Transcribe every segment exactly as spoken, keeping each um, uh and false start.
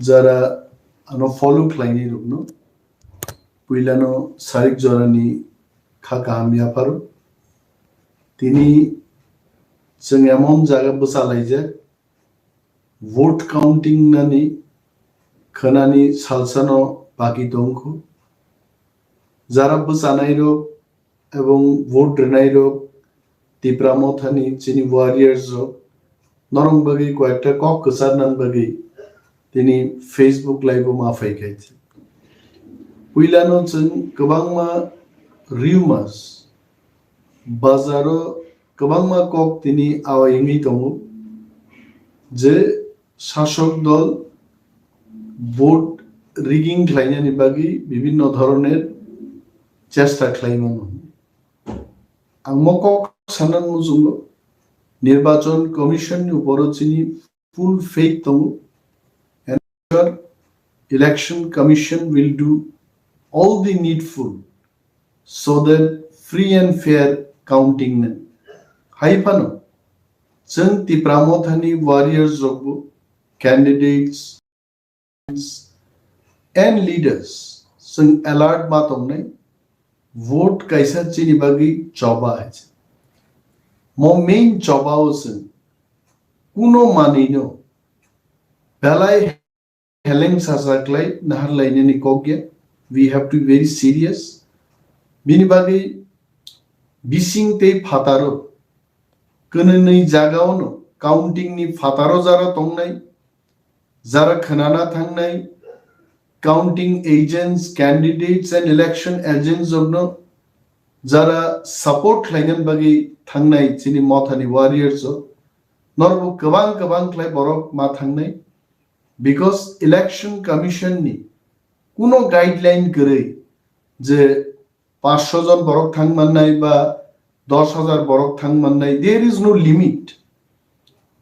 Jara ano follow khlainai rokno puilano sarik jorani kha kaham yapharo. Tini chwng emon jaga bwchalaijak, vote counting nani khwnani salsano baki tongkho. Jara bwchanai rok ebong vote rwnai rok, Tipra Mothani chini warriors rok, norok bagwi koyekta kok kwcharnani bagwi tini Facebook live o ma phai khaijak. Puilano chwng kwbangma rumors, bazaro kwbangma kok tini awai wngwi tongo je sasok dol vote rigging khlainani bagwi bibinno dhoroner chesta khlai mano. Ang mo kok sanan muchungo, Nirbachon Commission ni uporo chini full faith tongo. And sure, Election Commission will do all the needful so that free and fair counting nang. Hai phano, chwng Tipra Mothani warriors rokbo, candidates, and leaders, chwng alert ma tongnai, vote kaisa chini bagwi choba hai se. Mo main choba o chwng kuno manwino belai heleng sacha klai nahar lainani kok ya. We have to be very serious. Bini bagwi bising tei phataro kwnwi jagaono counting ni phataro jara tongnai, jara khwnana thangnai, counting agents, candidates and election agents rokno jara support khlainani bagwi thangnai chini Mothani warriors rok, norbo kwbang kwbang khlai borok ma thangnai, because Election Commission ni kuno guideline kwrwi je paanch sho jon borok thang mannai ba dos hajar borok thang mannai, there is no limit.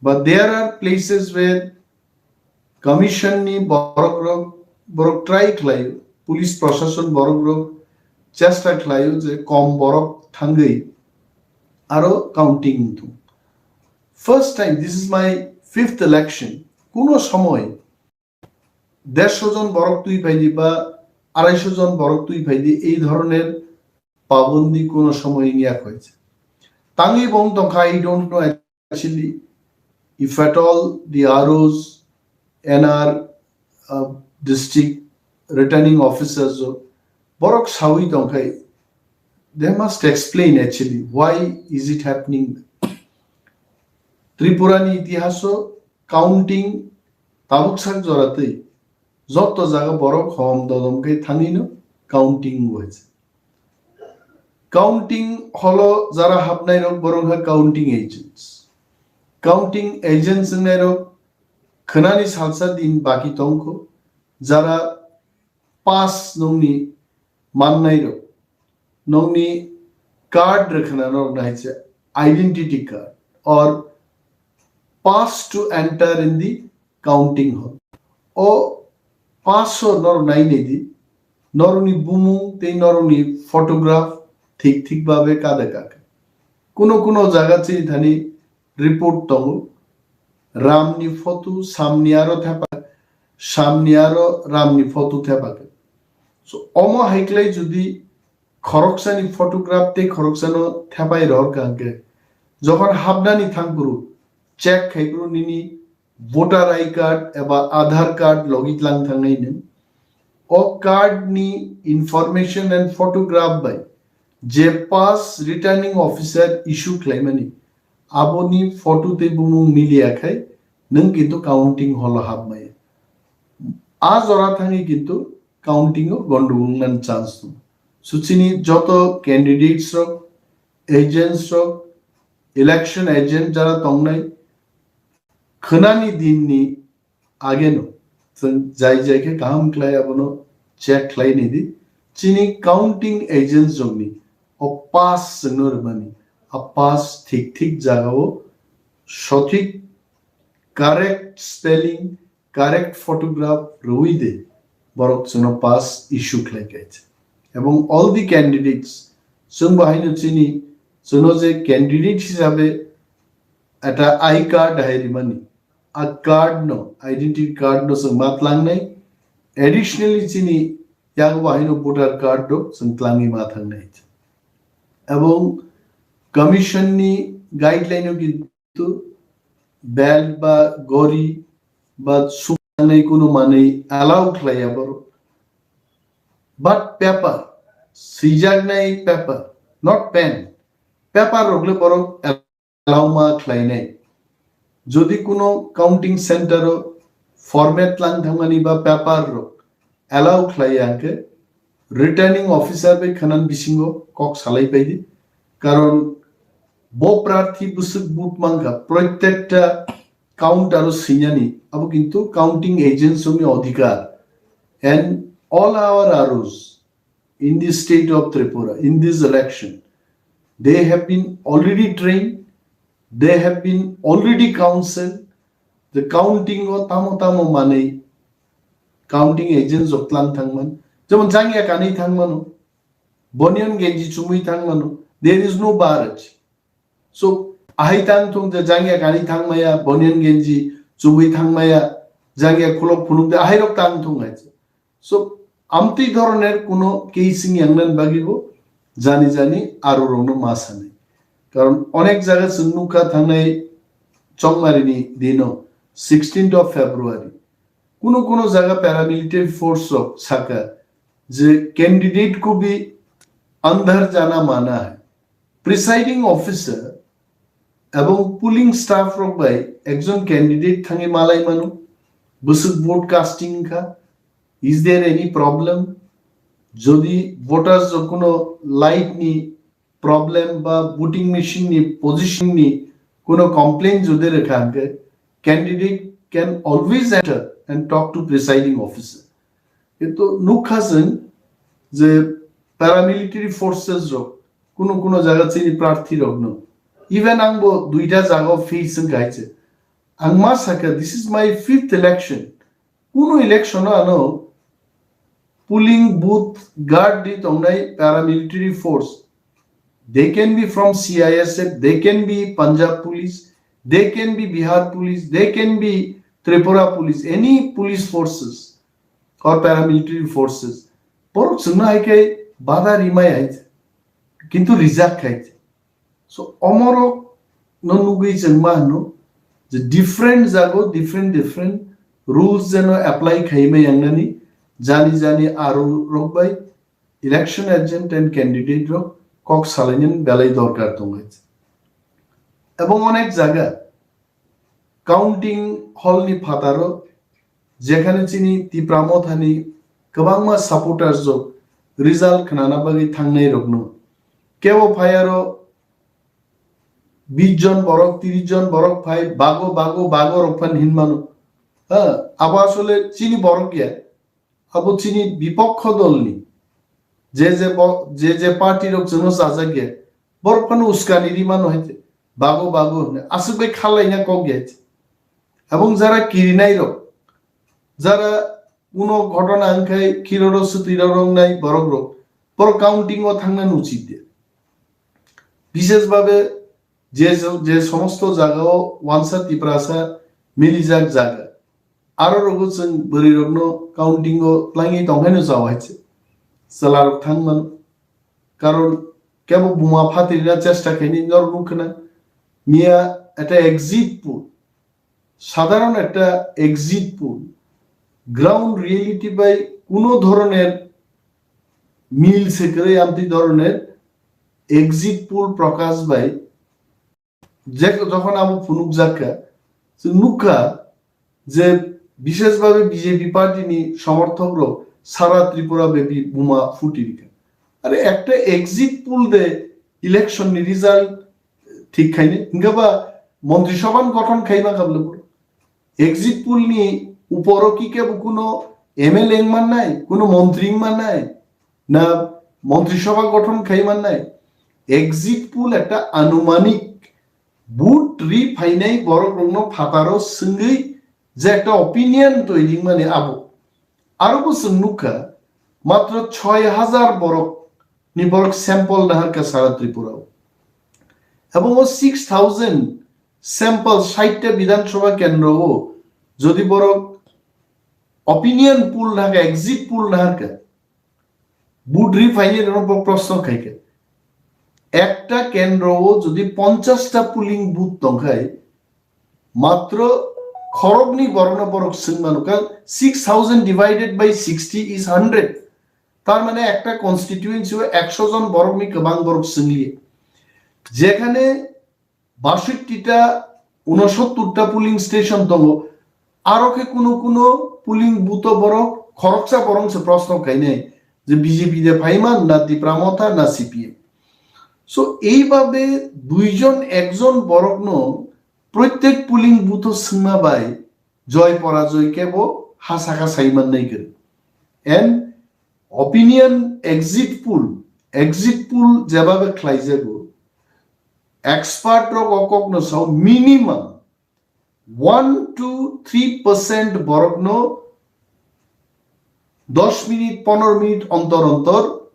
But there are places where commission ni borok rok, borok try khlaio, police proshashon borok rok chesta khlaio je kom borok thangwi aro counting wngthung. First time, this is my fifth election, kuno somoy dersho jon borok twi phaidi ba araisho jon borok twi phaidi, ei dhoroner pabondi kuno somoy wngya koi. Tangwi bong tongkha, I don't know actually if at all the R Os, N R, uh, district returning officers o borok sawi tongkhai, they must explain actually why is it happening. Tripura ni itihaso counting tabuk sak jora twi jotto jaga borok hom dodom khe thangwino counting wngwi. Counting holo jara hapnai rok borok ha counting agents. Counting agents wngnai rok khwnani salsa din baki tongkho, jara pass nungni mannai rok, nungni card rwkhwna norok nai se identity card or pass to enter in the counting hall. O pass o norok nai nai di, norokni bumung tei norokni photograph thik thik babe kada kaka. Kuno kuno jaga chini thani report tongo, Ramni photo samni aro thepa, samni aro Ramni photo thepa khe. So omo haiklai jodi khoroksani photograph tei khoroksano thepai rohor kha hwnkhe, jokhon hapnani thangphuru check khaiphuru nini voter I card eba Aadhaar card logi tlang thangnai nwng. O card ni information and photograph bai je pass returning officer issue khlaimani, aboni photo tei bumung miliya khai nwng kintu counting hall o hapmaya. A jora thangwi kintu counting o gondogol wngnani chance tongo. So chini joto candidates rok, agents rok, election agent jara tongnai, khwnani din ni ageno chwng jai jai khe kaham khlai abono check khlai nai di. Chini counting agents rokni o pass chwngno rwmani, a pass thik thik jagao sothik, correct spelling, correct photograph rwui de borok chwngno pass issue khlai kha. Ebong all the candidates, chwng bo haino chini, chwngno je candidate hisabe eta I card hai rimani, a card no, identity card no chwng ma tlangnai. Additionally, chini yago bahai no voter card do chwng tlangwi ma thangnai. Ebong commission ni guideline o kintu belt ba gori ba sumnai kuno manwi allow khlaiya borok. But paper, swijaknai paper, not pen, paper rok le borok allow ma khlainai. Jodi kuno counting center o format lang thangmani ba paper rok allow khlaiya hwnkhe, returning officer bai khwnan bisingo kok salai paidi. Karon bo prarthi bwswk vote mankha, protekta counter o swinani, abo kintu counting agents ni odhikar. And all our R Os in the state of Tripura, in this election, they have been already trained, they have been already counseled, the counting o tamo tamo manwi counting agents rok tlang thangman, jemon jangya kanwi thangmano, bonion genji chumui thangmano, there is no barrage. So, ahai tang thung je jangya kanwi thangmaya, bonion genji chumui thangmaya, jangya khulok phunuk de ahai rok tang thung hai. So, amtwi dhoroner kuno case wng yangnan bagwi bo jani jani aro rokno ma sanai. Karon onek jaga chwng nukha thangnai chongmarini dino, sixteenth of February. Kuno kuno jaga paramilitary force rok saka je candidate ko bhi andhar jana mana hai. Presiding officer ebong polling staff rok bai ekjon candidate thangwi malai mano, bwswk vote casting kha, is there any problem? Jodi voters rok kuno light ni problem ba voting machine ni position ni kuno complaint jodi rekha hwnkhe, candidate can always enter and talk to presiding officer. Kintu nukha chwng je paramilitary forces rok kuno kuno jaga chini prarthi rokno, even ang bo duita jaga o face wngkha hai se. Ang ma sakha, this is my fifth election. Kuno election o ano polling booth guard di tongnai paramilitary force. They can be from C I S F, they can be Punjab police, they can be Bihar police, they can be Tripura police, any police forces or paramilitary forces. Borok chwngno hai khe bada rimai hai, kintu rijak khai. So, omorok no nugwi chwng ma hwno je different jago different different rules jeno apply khaima yangnani, jani jani aro rok bai election agent and candidate rok kok salainani belai dorkar tongo. Ebong onek jaga counting hall ni phataro, jekhane chini Tipra Mothani kwbangma supporters rok result khnana bagwi thangnai rokno, kebo phai aro bish jon borok, trish jon borok phai, bago, bago, bago rok phan hinmano. Ha, abo asole chini borok ya. Abo chini bipokho dolni je je bo-, je je party rok chwngno chajak ya, borok phano uskani rimano hai, bago bago hwnwi aswk bai khalaina kok ya. Ebong jara kirinai rok, jara kuno ghotona wngkhai khiroro swtwirok wngnai borok rok, borok counting o thangna nuchit ya. Bishesh bhabe je, je somosto jagao wansa Tiprasa milijak jaga, aro rogo chwng bwrwi rokno counting o twlangwi tongkhaino chao hai se. Chwla rok thang mano. Karon kebo buma phatirina chesta khaini norok nukkhwna miya eta exit poll, sadharon ekta exit poll, ground reality bai kuno dhoroner mil se kwrwi amtwi dhoroner exit poll Prakash bai je, jokhon abo phunukjak kha, chwng nukha je bishesh bhabe B J P party ni somorthok rok sara Tripura bebi buma phuti rikha. Are ekta exit poll de election ni result thik khaini, hingke ba Montri Sabha ni gothon khaima kable boro. Exit poll ni uporo ki kebo kuno M L A wng mannai, kuno montri wng mannai, na Montri Sabha gothon khai mannai? Exit poll ekta anumanik vote ri phainai borok rokno phataro swngwi je ekta opinion toiri wngmani abo. Aro bo chwng nukha, matro choi hajar borok ni borok sample naharkha sara Tripura o. Ebong o six thousand sample sait ta Bidhan Sabha kendro o jodi borok opinion poll na kha, exit poll na kha, vote ri phaini rok bo proshno khai kha. Ekta kendro o jodi ponchash ta polling booth tong khai, matro khoroknwi borokno borok swng mano kha, six thousand divided by sixty is hundred. Tar mane ekta constituency o ekshon jon borokni kwbang borok swngli. Jekhane basotti ta, unosottor ta polling station tongo, aro khe kuno kuno polling booth o borok khoroksa borok se proshno khainai je B J P de phaiman na Tipra Motha na C P M. So, ei babe duijon ekjon borokno proitek polling booth o swngma bai joy porajoy kebo ha saka saiman nai kwrwi. And opinion exit poll, exit poll jebabe khlaijago, expert rok o kokno sao minimum one to three percent borokno dos minute, pondro minute ontor ontor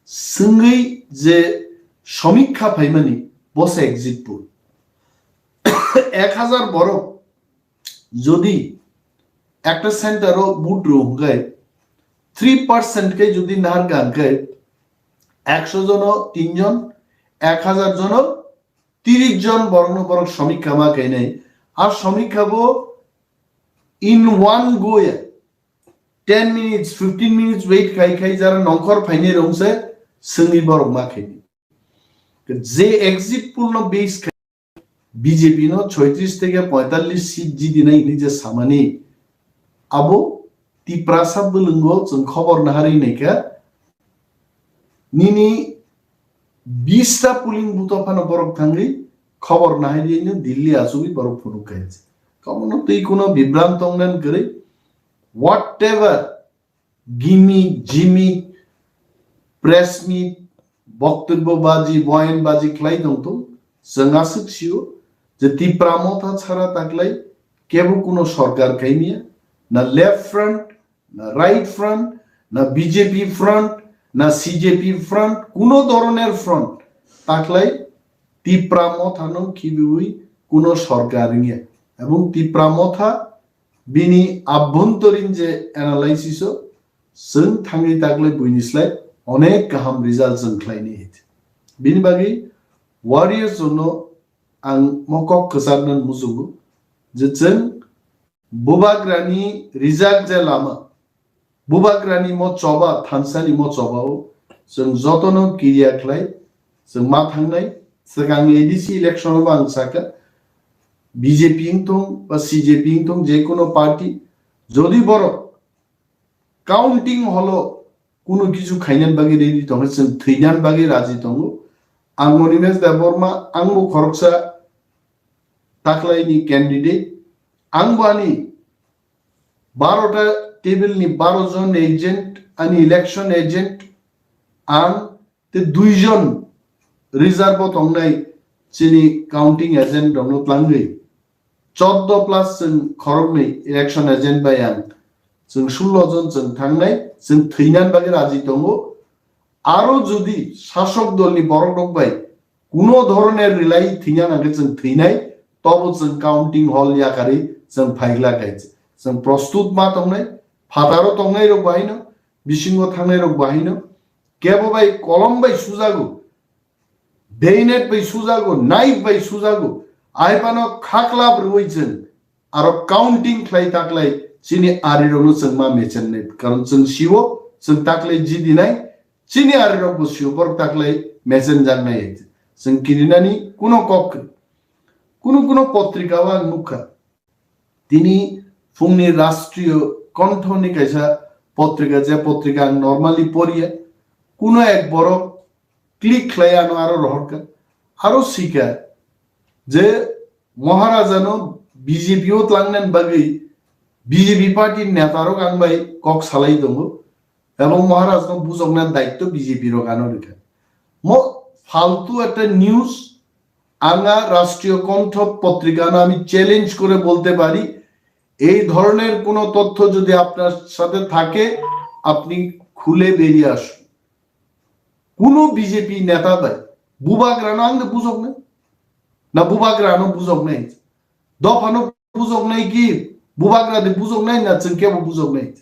swngwi je somikha phaimani, bo se exit poll. Ek hajar borok jodi ekta center o vote rw hwnkhe three percent khe jodi nahar kha hwnkhe ekshon jono tinjon, ek hajar jono tiris jon borokno borok somikha ma khainai. A somikha bo in one go ya, ten minutes, fifteen minutes wait khai khai jara nongkhor phainai rok se swngwi borok ma khainai. Je exit poll no base khai B J P no choitris theke poitallis seat jidinai hinwi je samani, abo Tiprasa bwlwngo chwng khobor naharwi naikha, nini bis ta polling booth o phano borok thangwi khobor naharwi no Delhi achugwi borok phunuk kha. Kamono twi kuno bibrang tongnan kwrwi, whatever gimmick, jimmick, press meet, boktobbo baji, boyan baji khlai tongthung, chwng aswk sio je Tipra Motha chhara taklai kebo kuno sorkar khaimya, na Left Front, na Right Front, na B J P Front, na C J P Front, kuno dhoroner front taklai Tipra Mothano khibiwi kuno sorkar wngya. Ebong Tipra Motha bini abhontorin je analysis o chwng thangwi taklai buini slai onek kaham result chwng khlaini. Bini bagwi warriors rokno ang mo kok kwchakna muchungo je chwng bubagrani rijak je lama, bubagrani mo choba, thansani mo choba o chwng jotono kiriya khlai chwng ma thangnai. Swkang A D C election o bo ang sakha, B J P wngthung ba C J P wngthung, je kono party, jodi borok counting hall o kuno kichu khainani bagwi ready tongkhe, chwng thwinani bagwi raji tongo. Ang Animesh Debbarma, ang bo khoroksa taklaini candidate, ang bo ani baro ta table ni baro jon agent, ani election agent, ang tei dui jon reserve o tongnai chini counting agent rokno tlangwi choddo plus chwng khoroknwi election agent bai ang, chwng sullo jon chwng thangnai, chwng thwinani bagwi raji tongo. Aro jodi sasok dolni borok rok bai kuno dhoroner rwlai thwina nangkhe chwng thwinai, tobo chwng counting hall yakarwi chwng phaigla kaichi. Chwng prostut ma tongnai, phataro tongnai rok bahaino, bisingo thangnai rok bahaino, kebo bai kolom bai sujago, bayonet bai sujago, knife bai sujago, aipano khaklap rwui chwng aro counting khlai taklai chini arirokno chwng ma mechennai, karon chwng sio chwng taklai jidinai, chini arirokbo sio borok taklai mechenjaknai. Chwng kirinani kuno kok kwrwi. Kuno kuno potrika o ang nukha, tini phungni Rashtriyo Kontho ni kaisa potrika, je potrika ang normally poriya, kuno ek borok click khlai ano aro rohorkha, aro sikha je Maharajano B J P o tlangnani bagwi B J P party netarok ang bai kok salai tongo, ebong Maharajno bujokna daitto B J P rok ano rikha. Mo faltu ekta news, anga Rashtriyo Kontho potrikano ami challenge kore bolte pari, ei dhoroner kono tottho jodi apnar sathe thake, apni khule beriye asun. Kuno B J P neta bai bubagrano ang de bujok na. Na bubagra no bujoknai? Dophano bujoknai ki bubagra de bujoknai na chwng kebo bujoknai?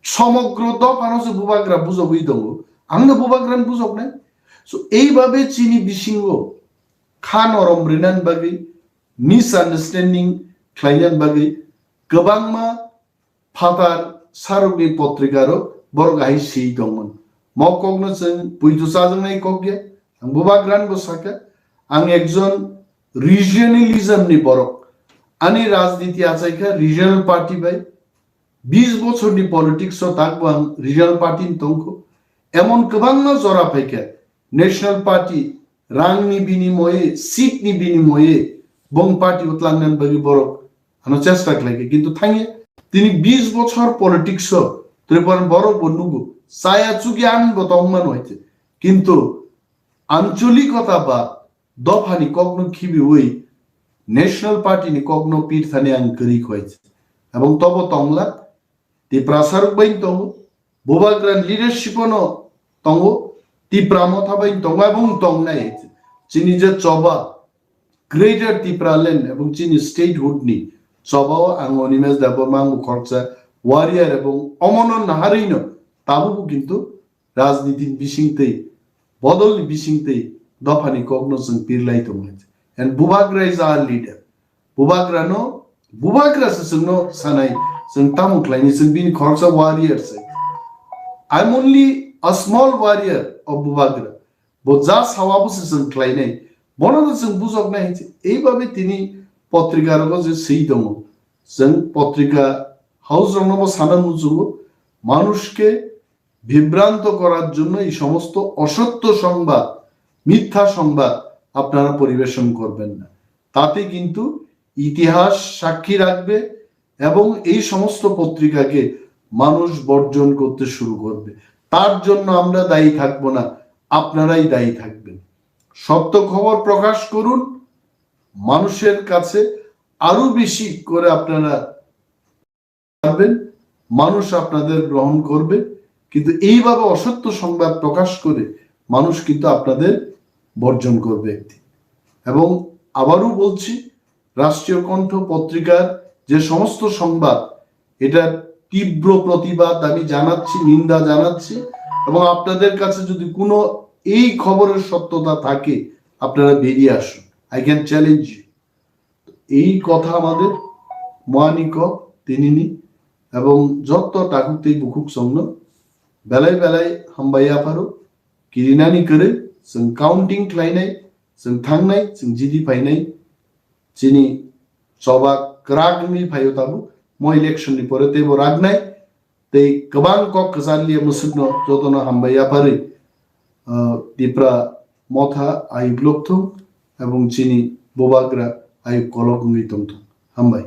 Somogro dophano se bubagra bujogwi tongo. Ang no bubagra ni bujoknai? So, ei babe chini bisingo kha norom rinani bagwi, misunderstanding khlainani bagwi kwbangma phatar sarokni potrikaro borok ahai swi tongmani. Mo kokno chwng puitu chajaknai kok ya. Ang bubagrani bo sakha, ang ekjon regionalism ni borok. Ani rajniti achaikha regional party bai. Bis bochorni politics o takbo ang regional party ni tongkho. Emon kwbangma jora phaikha, national party rangni binimoye, seat ni binimoye, bong party o tlangnani bagwi borok ano chesta khlaikha. Kintu thangya tini bis bochor politics o Tripura borok bo nugo, chaya chukya ang bo tongmano hai. Kintu ancholikota ba dophani kokno khibiwi national party ni kokno pirthani ang kwrwi khwai. Ebong tobo tongla, Tiprasa rok bai tongo, bubagra leadership ono tongo, Tipra motha bai tongo, ebong tongnai. Chini je choba, Greater Tipraland ebong chini statehood ni choba o ang Animesh Debbarma ang khoroksa warrior ebong omono naharino tabuk kintu rajniti ni bisingtwi, bodol ni bisingtwi dophani kokno chwng pirlai tongo. And bubagra is our leader. Bubagra no, bubagra se chwngno sanai, chwng tamo khlaini, chwng bini khoroksa warrior se. I'm only a small warrior of bubagra. Bo ja sawa bo se chwng khlainai. Bono no chwng bujoknai hai se. Ei babe tini potrika rogo je swi tongo. Chwng potrika house rokno bo sana muchungo. Manushke বিভ্রান্ত করার জন্য এই সমস্ত অসত্য সংবাদ, মিথ্যা সংবাদ আপনারা পরিবেশন করবেন না। তাতে কিন্তু ইতিহাস সাক্ষী রাখবে এবং এই সমস্ত পত্রিকাকে মানুষ বর্জন করতে শুরু করবে। তার জন্য আমরা দায়ী থাকব না, আপনারাই দায়ী থাকবেন। সত্য খবর প্রকাশ করুন, মানুষের কাছে আরো বেশি করে আপনারা পারবেন, মানুষ আপনাদের গ্রহণ করবে, কিন্তু এইভাবে অসত্য সংবাদ প্রকাশ করে মানুষ কিন্তু আপনাদের বর্জন করবে একদিন। এবং আবারও বলছি, রাষ্ট্রীয় কণ্ঠ পত্রিকার যে সমস্ত সংবাদ, এটার তীব্র প্রতিবাদ আমি জানাচ্ছি, নিন্দা জানাচ্ছি, এবং আপনাদের কাছে যদি কোনো এই খবরের সত্যতা থাকে, আপনারা বেরিয়ে আসুন। I can challenge you. এই কথা আমাদের moani kok tinini ebong joto takhuk tei bukhuk songno belai belai hambai yapharo kirinani kwrwi chwng counting khlainai, chwng thangnai, chwng jidi phainai, chini choba kwrak wngwi phaio tabuk mo election ni pore teibo raknai. Tei kwbang kok kwcharliya mwswkno jotono hambai yapharwi, ah, Tipra motha ayuk lokthung ebong chini bubagra ayuk kolok wngwi tongthung. Hambai.